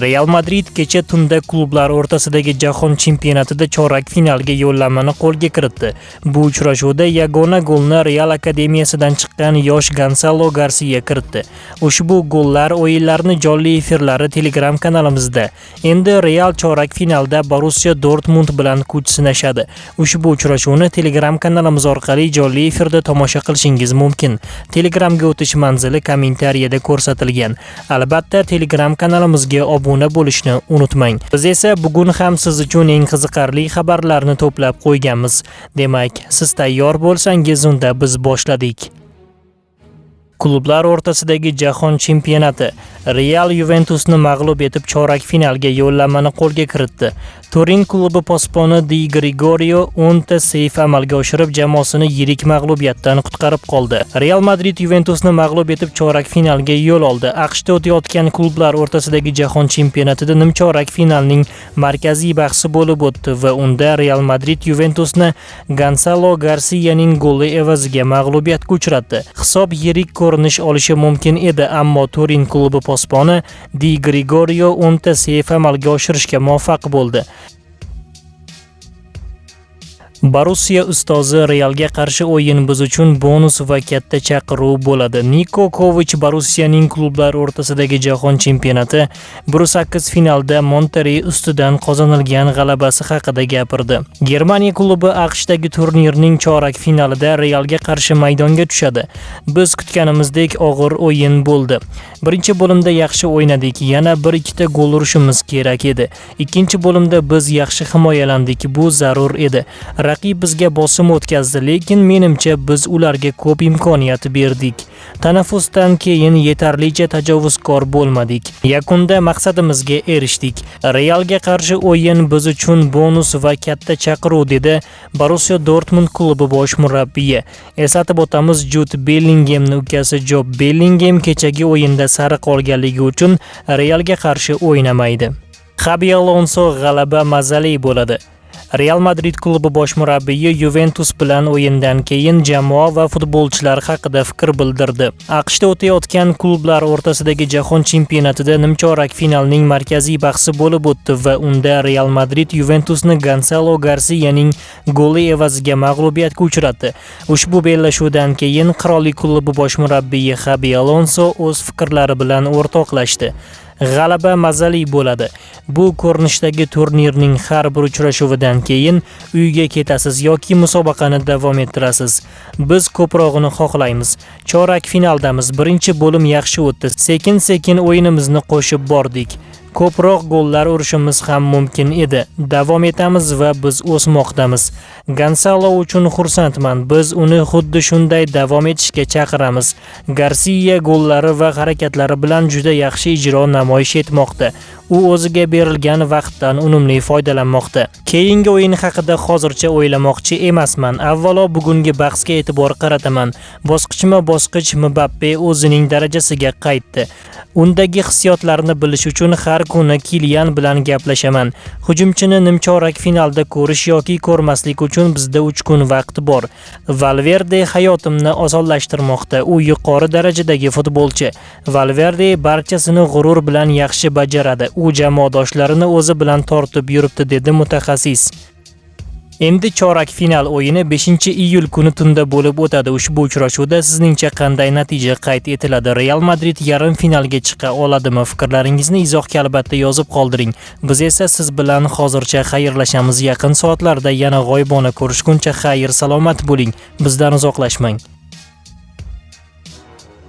Real Madrid kecha tunda klublar o'rtasidagi jahon chempionatida chorak finalga yo'llanmani qo'lga kiritdi. Bu uchrashuvda yagona golni Real akademiyasidan chiqqan yosh Gonsalo Garsia kiritdi. Ushbu gollar o'yinlarni jonli efirlari Telegram kanalimizda. Endi Real chorak finalda Borussiya Dortmund bilan kuch sinashadi. Ushbu uchrashuvni Telegram kanalimiz orqali jonli efirda tomosha qilishingiz mumkin. Telegramga o'tish manzili kommentariyada ko'rsatilgan. Albatta, Telegram kanalimizga obuna bo'lishni unutmang. Biz esa bugun ham siz uchun eng qiziqarli xabarlarni to'plab qo'yganmiz. Demak, siz tayyor bo'lsangiz, unda biz boshladik. Klublar o'rtasidagi jahon chempionati: Real Yuventusni mag'lub etib, chorak finalga yo'llanmani qo'lga kiritdi. Turin klubi posboni Di Gregorio 10 ta seyf amalga oshirib, jamoasini yirik mag'lubiyatdan qutqarib qoldi. Real Madrid Yuventusni mag'lub etib, chorak finalga yo'l oldi. AQShda o'tayotgan klublar o'rtasidagi jahon chempionatida nimchorak finalning markaziy bahsi bo'lib o'tdi va unda Real Madrid Yuventusni Gonsalo Garsiyaning goli evaziga mag'lubiyatga uchratdi. Hisob yirik ko'rinish olishi mumkin edi, ammo Turin klubi posboni Di Gregorio 10 ta seyf amalga oshirishga muvaffaq bo'ldi. Borussiya ustozi: Realga qarshi o'yin biz uchun bonus va katta chaqiruv bo'ladi. Niko Kovach Borussiyaning klublar o'rtasidagi jahon chempionati 1-8 finalda Monterrey ustidan qozonilgan g'alabasi haqida gapirdi. Germaniya klubi AQShdagi turnirning chorak finalida Realga qarshi maydonga tushadi. Biz kutganimizdek og'ir o'yin bo'ldi. Birinchi bo'limda yaxshi o'ynadik, yana bir ikkita gol urishimiz kerak edi. Ikkinchi bo'limda biz yaxshi himoyalandik, bu zarur edi. Raqib bizga bosim o'tkazdi, lekin menimcha biz ularga ko'p imkoniyat berdik. Tanaffusdan keyin yetarlicha tajovuzkor bo'lmadik. Yakunda maqsadimizga erishdik. Realga qarshi o'yin biz uchun bonus va katta chaqiruv, dedi Borussiya Dortmund klubi bosh murabbiyi. Eslatib o'tamiz, Jud Bellingemning ukasi Job Bellingem kechagi o'yinda sariq olganligi uchun Realga qarshi o'ynamaydi. Xabi Alonso: g'alaba mazali bo'ladi. Real Madrid klubi bosh murabbiyi Yuventus bilan o'yindan keyin jamoa va futbolchilar haqida fikr bildirdi. AQShda o'tayotgan klublar o'rtasidagi jahon chempionatida nimchorak finalning markaziy bahsi bo'lib o'tdi va unda Real Madrid Yuventusni Gonsalo Garsiyaning goli evaziga mag'lubiyatga uchratdi. Ushbu bellashuvdan keyin qirollik klubi bosh murabbiyi Xabi Alonso o'z fikrlari bilan o'rtoqlashdi. G'alaba mazali bo'ladi. Bu ko'rinishdagi turnirning har bir uchrashuvidan keyin uyga ketasiz yoki musobaqani davom ettirasiz. Biz ko'prog'ini xohlaymiz. Chorak finaldamiz. Birinchi bo'lim yaxshi o'tdi. Sekin-sekin o'yinimizni qo'shib bordik. Ko'proq gollar urishimiz ham mumkin edi. Davom etamiz va biz o'smoqdamiz. Gonsalo uchun xursandman. Biz uni xuddi shunday davom etishga chaqiramiz. Garsiya gollari va harakatlari bilan juda yaxshi ijro namoyish etmoqda. U o'ziga berilgan vaqtdan unumli foydalanmoqda. Keyingi o'yin haqida hozircha o'ylamoqchi emasman. Avvalo bugungi bahsga e'tibor qarataman. Bosqichma-bosqich Mbappe o'zining darajasiga qaytdi. Undagi hissiyotlarni bilish uchun har kuni Kilian bilan gaplashaman. Hujumchini nimchorak finalda ko'rish yoki ko'rmaslik uchun bizda 3 kun vaqt bor. Valverde hayotimni osonlashtirmoqda. U yuqori darajadagi futbolchi. Valverde barchasini g'urur bilan yaxshi bajaradi. U jamoadoshlarini o'zi bilan tortib yuribdi, dedi mutaxassis. Endi chorak final o'yini 5-iyul kuni tunda bo'lib o'tadi. Ushbu uchrashuvda sizningcha qanday natija qayd etiladi? Real Madrid yarim finalga chiqa oladimi? Fikrlaringizni izohga albatta yozib qoldiring. Biz esa siz bilan hozircha xayrlashamiz. Yaqin soatlarda yana g'oyibona ko'rishguncha xayr, salomat bo'ling. Bizdan uzoqlashmang.